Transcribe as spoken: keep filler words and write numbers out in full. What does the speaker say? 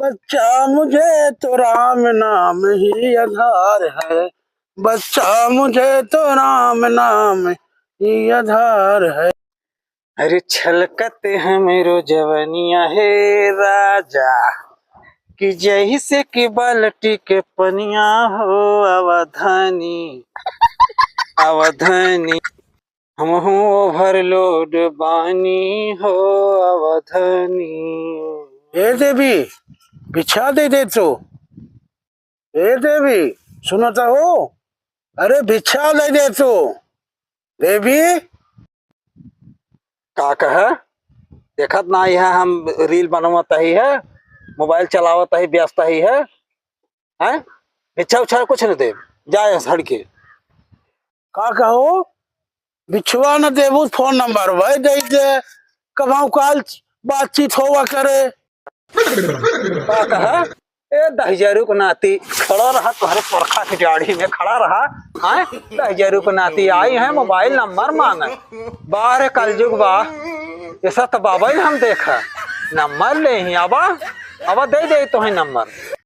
बच्चा मुझे तो राम नाम ही आधार है, बच्चा मुझे तो राम नाम ही आधार है। अरे छलकत हमरो जवनिया हे राजा, कि जैसे कि बाल्टी के पनिया हो अवधानी, अवधानी, हमहू overload बानी हो अवधानी। ए देवी, भिक्षा दे दे तो। ए देवी, सुनत हो? अरे भिक्षा दे दे तो। देवी। का कहे? देखत नाहीं है, हम reel बनवत ही है, mobile चलावत ही, व्यस्त ही है, हैं? भिक्षा उच्छा कुछ न देब, जाए हट के। का कहो? भिक्षवा न देबू, phone number भाई दे दे, कभाऊ काल बातचीत होवा करे। का कहा? ए दहिजरू के नाती, खड़ा रहा, तोहरे पुरखा के डाढ़ी में खड़ा रहा। हैं? दहिजरू के नाती आई है mobile number मांगे। बाहर कलजुग बा, ऐसा तो बाबा ही हम देखा। Number ले ही आवा, आवा दे दे तोहे number।